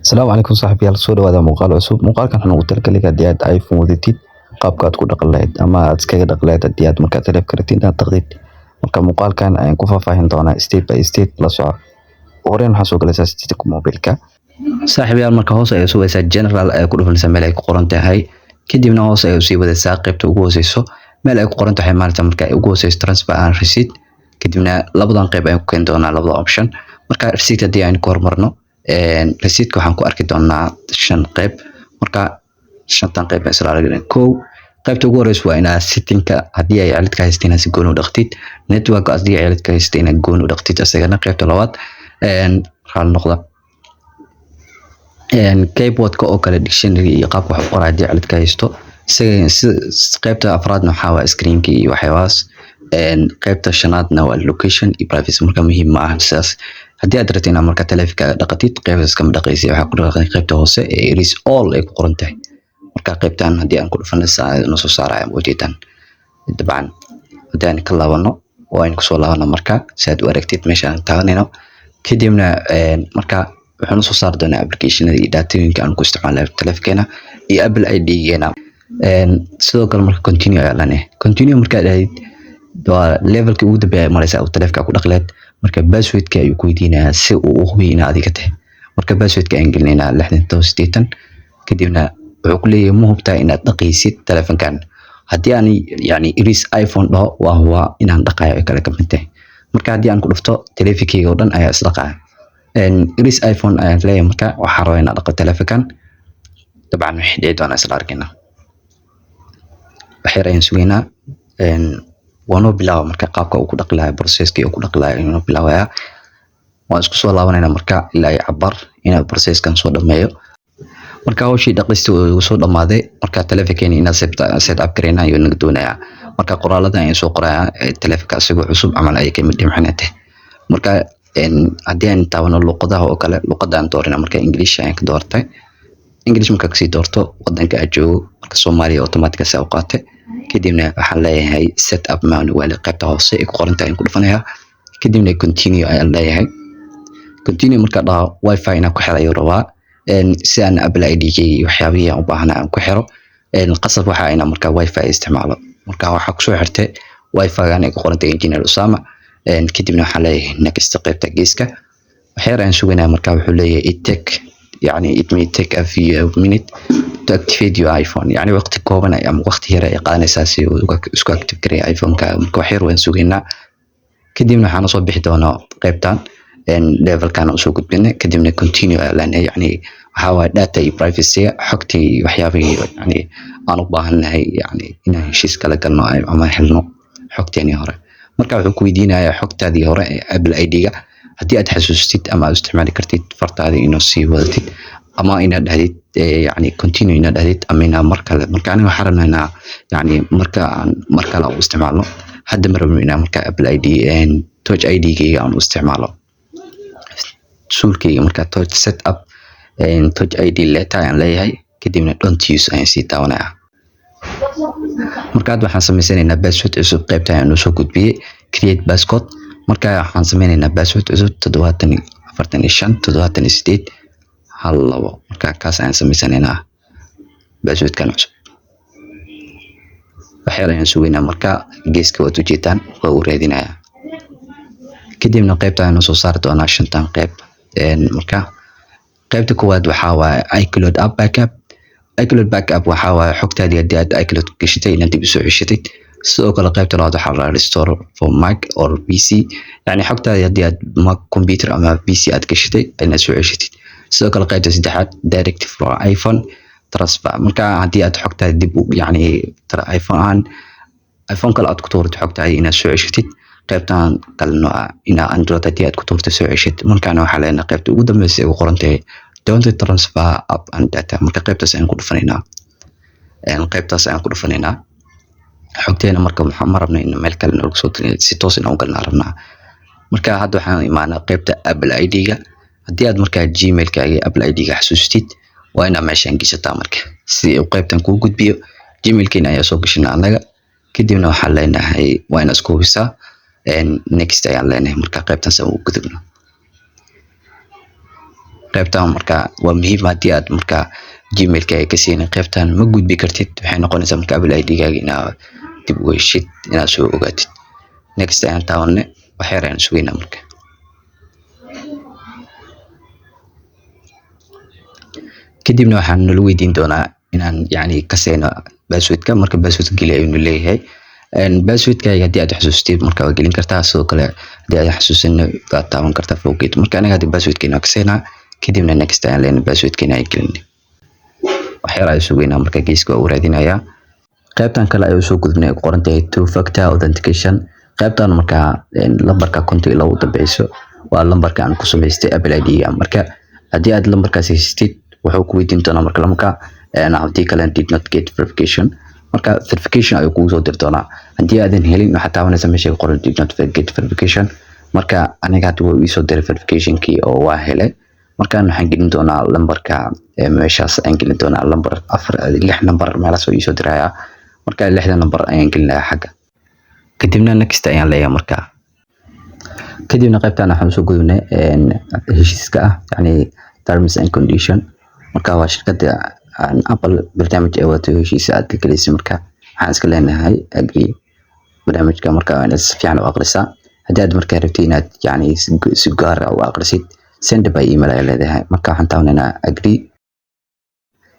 Asalaamu calaykum saaxiibayaal, soo dhawaada muuqaal cusub. Muuqaalkan waxaan ugu talagalay haddii aad iPhone wadatid, qaabka aad ku dhaqan lahayd ama aad iskaga dhaqi lahayd haddii aad markaa taleefanka rabtid inaad dhaqdid. Marka muuqaalkan ayaan ku faahfaahin doonaa step by step. La soco. Ugu horreyn waxaa soo galaysaa systemka mobilka, saaxiibayaal. Marka hoos ayaa sugaysaa, general ayaa ku dhufanaysaa meel ay ku qoran tahay. Kadibna hoos ayaa usii wadaysaa, qaybta ugu hooseyso meel ay ku qoran tahay maalinta marka ay ugu hooseyso transfer and reset. Kadibna labadan qayb ayaan ku keeni doonaa, labada option. Marka reset haddii aynu ku horumarno, resetka waxaan ku arki doonaa shan qayb. Marka shantan qayb baan isla aragnay. Kow, qaybta ugu horeysa waa inaad settingka haddii ay cilad ka haystay inaad si gooni u dhaqtid, network haddii ay cilad ka haystay inaad gooni u dhaqtid isagana. Qaybta labaad, raali noqda, keyboardka oo kale, dictionary iyo qaabka wax u qoraa haddii cilad ka haysto isaga. Qaybta afraadna waxaa waa screenka iyo waxyaabahaas. Qaybta shanaadna waa location iyo privacy. Marka muhiim ma ahan sidaas. Haddii aad rabtid inaad marka taleefankaaga dhaqatid, qaybtaas kama dhaqaysid. Waxaa ku dhaqan qaybta hoose ee erase all ay ku qoran tahay. Marka qaybtan haddii aan ku dhufano, noo soo saaraya ujeedaan. Dabcan haddii aan ka laabano oo aynu kusoo laabano, marka si aad u aragtid meesha aan taaganayno. Kadibna marka wuxuu noo soo saari doonaa applicationada iyo datooyinka aan ku isticmaalay taleefankeena iyo Apple ID-geena sidoo kale. Marka continue ayaa leenahay. Continue markaad dhahdid, waa levelkii ugu dambeeya maraysa uu taleefanka ku dhaqi lahayd. Marka passwordka ayuu ku weydiinayaa si uu u hubiyo inaad adiga tahay. Marka passwordka ayaan gelinaynaa, 67 80. Kadibna wuxuu ku leeyahay, ma hubtaa inaad dhaqaysid taleefankan? Haddii aan yani erase iPhone dhaho, waa hubaa inaan dhaqayo ay kale ka mid tahay. Marka haddii aan ku dhufto, taleefankeyga oo dhan ayaa isdhaqaya. Erase iPhone ayaan leeyahay. Marka waxaan rabaa inaan dhaqo taleefankan. Dabcan wixii dhici doonaa isla arkaynaa. Wax yar ayaan sugaynaa, waa noo bilaaba. Marka qaabka uu ku dhaqi lahaa, processkii uu ku dhaqi lahaa ayuu noo bilaabayaa. Waan isku soo laabanayna marka ilaa ay cabar inuu processkan soo dhameeyo. Marka hawshii dhaqista uu soo dhamaaday, marka taleefankeena inaan set up gareyna ayuu naga doonayaa. Marka qoraalada ayaan soo qorayaa, taleefanka isagoo cusub camal ayay kamid dhimxinate. Marka haddii aan taabano luqadaha oo kale, luqada aan doorina, marka English ayaan ka doortay. English marka kasii doorto, wadanka aan joogo, marka Soomaaliya automatic saa u qaatay. Kadibna waxaan leeyahay set up manual, qaybta hoose ay ku qoran tahay ayaan ku dhufanayaa. Kadibna continue ayaan leeyahay. Continue marka dhaho, wifi inaan ku xiro ayuu rabaa, si aan Apple ID-gayga iyo waxyaabihii aan u baahnaa aan ku xiro. Qasab waxaa inaan marka wifi isticmaalo. Marka waxaa kusoo xirtay wifi-gan ay ku qoran tahay Engineer Usama. Kadibna waxaan leeyahay next, qaybta geeska. Waxyar ayaan suganaya. Marka wuxuu leeyahay it take, yani it may take a few minute to activate your iPhone, yani waqti kooban ama waqti yar ay qaadanaysaa si uu isku active gareeyo iPhone-ka. Marka wax yar waan sugaynaa. Kadibna waxaan usoo bixi doonaa qaybtan, levelkan usoo gudbinay. Kadibna continue ayaa leenahay. Yani waxaa waaye data iyo privacy, xogtii iyo waxyaabihii yani aan u baahannahay, yani inaan heshiis kala galno ama helno xogteenii hore. Marka wuxuu ku weydiinayaa xogtaadii hore ee Apple ID-ga haddii aad xasuustid ama aad isticmaali kartid fartaadii inuu sii wadatid ama inaad dhahdid, yani continue inaad dhahdid ama inaad mar kale. Marka aniga waxaan rabnaa inaa yani marka aan mar kale u isticmaalno. Hadda ma rabno inaan marka Apple ID, Touch ID-gayga aan u isticmaalo suulkayga. Marka touch set up Touch ID later ayaan leeyahay. Kadibna don't use ayaan sii taabanaya. Marka hadda waxaan samaysanaynaa password cusub. Qaybta ayaan noo soo gudbiyey, create passcode. Marka waxaan sameynaynaa password cusub, 70 45 78 12. Marka kaas ayaan samaysanaynaa, passwordkan cusub. Waxyar ayaan sugaynaa. Marka geeska waad ujeedaan, waa uu raadinayaa. Kadibna qaybta ayaan soo saari doonaa, shantan qayb. Marka qaybta koowaad waxaa waaye iCloud app backup. iCloud backup waxaa waaye xogtaadii haddii aad iCloud gashatay inaad dib usoo ceshatid. Sidoo kale qaybta labaad waxaa la restore for Mac or PC, yani xogtaadii haddii aad Mac computer ama PC aad gashatay inaad soo ceshatid. Sidoo kale qaybta saddexaad, direct from iPhone transfer. Marka haddii aad xogtaadi dib u yani iPhone ahaan iPhone kale aad ku tuurto xogtaadii inaad soo ceshatid. Qaybtan kalena inaa Android haddii aad ku tuurto soo ceshid. Markaana waxaa leenahay qaybta ugu dambeysa ay ku qoran tahay don't transfer app and data. Marka qaybtaas ayaan ku dhufanaynaa, qaybtaas ayaan ku dhufanaynaa xogteena. Marka waxaan ma rabna in meel kale noogu soo dirin, si toos inaan u galnaa rabnaa. Marka hadda waxaan imaanaa qaybta Apple ID-ga. Haddii aad markaa Gmail-kaaga Apple ID-ga xasuustid, waa inaad meeshaan geshataa marka si uu qaybtan kuu gudbiyo. Gmail-keena ayaa soo gashanaa annaga. Kadibna waxaan leenahay waa inaad isku hubisaa. Next ayaan leenahay. Marka qaybtan sa u gudubno. Qaybtan marka waa muhiim. Haddii aad marka Gmailkaaga ka siinin, qaybtan ma gudbi kartid. Waxay noqonaysaa marka Apple ID-gaaga inaad dib u heshid, inaad soo ogaatid. Next ayaan taabanay, wax yar ayaan sugaynaa. Marka kadibna waxaan nala weydiin doonaa inaan yani ka seeno passwordka. Marka passwordka geli ayuu leeyahay. Passwordkaaga haddii aad xasuustid, marka waa gelin kartaa. Sidoo kale haddii aad xasuusin, waad taaban kartaa forget. Marka anaga hadda passwordkeena waa ka seenaa, kadibna next ayaan leenahay. Passwordkeena ayaan gelinay, wax yar ayaan sugaynaa. Marka geeska waa uu raadinayaa. Qaybtan kale ayuu soo gudbinay, ku qoran tahay two factor authentication. Qaybtan markaa lambarka 52 u dambeyso waa lambarka aan ku samaystay Apple ID-ga. Marka haddii aad lambarkaas haysatid, wuxuu ku weydiin doonaa marka lambarka. Haddii kale, did not get verification, marka verification ayuu kugu soo diri doonaa. Haddii aadan helin, waxaad taabanaysaa meesha ku qoran did not get verification. Marka aniga hadda wuu iisoo diray verificationkii oo waa helay. Markaan waxaan gelin doonaa lambarka meeshaas ayaan gelin doonaa, lambar afar, lix nambar meelahaas oo iisoo dirayaa. Marka lixda nambar ayaan gelinayaa xagga, kadibna next ayaan leeyahay. Marka kadibna qaybtan waxaan usoo gudubnay heshiiska ah, yani terms and condition. Marka waa shirkadda Apple barnaamij ay wadato, heshiis aad gelisay. Marka waxaan iska leenahay agree. Barnaamijka marka waa inaad si fiican u aqrisaa. Haddii aad markaa rabtid inaad yani si gaar ah u aqrisid, send by email ayaa leedahay. Marka waxaan taabanaynaa agree.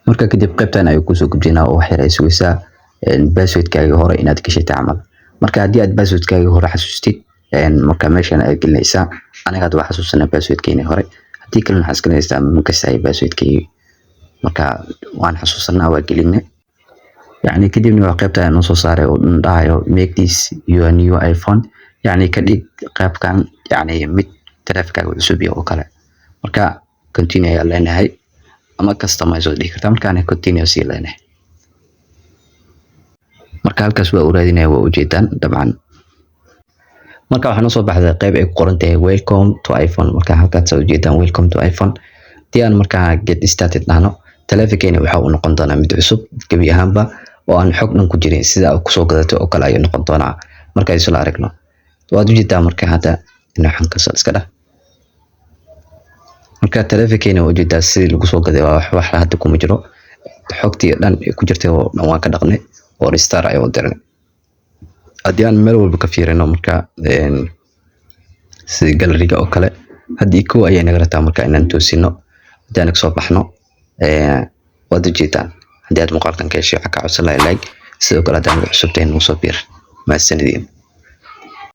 Marka kadib qaybtan ayuu kusoo gudbinaa oo wax yar ay sugaysaa passwordkaaga hore inaad gashatay camal. Marka haddii aad passwordkaaga hore xasuustid, marka meeshan aad gelinaysaa. Aniga hadda waa xasuusanaa passwordkeeni hore. Haddii kalena waxaad iska gelinaysaa makasay passwordkeyga. Marka waan xasuusanaa, waa gelinay yani. Kadibna waa qaybta noo soo saaray oo dhan dhahayo "Make this your new iPhone", yani ka dhig qaybkan yani mid taleefankaaga cusub iyo oo kale. Marka continue ayaa leenahay ama customize oo dhihi kartaa. Marka aniga continue sii leenahay. Marka halkaas waa u raadinaya, waa ujeedaan dabcan. Marka waxaa noo soo baxday qayb ay ku qoran tahay "Welcome to iPhone". Marka halkaas ujeedaan "Welcome to iPhone". Haddii aan markaa get started dhahno, taleefankeena waxa uu noqon doonaa mid cusub gebi ahaanba oo aan xog dhan ku jirin. Sida aad kusoo gadatay oo kale ayuu noqon doonaa. Marka isla aragno, waad ujeedaa. Marka hadda waxaan kasoo iska dhah. Marka taleefankeena waa ujeedaa sidii lagu soo gaday, waa wax hadda kuma jiro. Xogtii dhan ku jirtay oo dhan waan ka dhaqnay oo restart ayuu dirnay. Haddii aan meel walba ka fiirino, marka sida galleryga oo kale, haddii kow ayay naga rabtaa marka inaan toosino. Haddii aan kasoo baxno, waad ujeedaan. Haddii aad muuqaalkan ka heshay, waxaa ka codsan lahay like. Sidoo kale haddii aad cusub tahay, nagu soo biir. Mahadsanidin.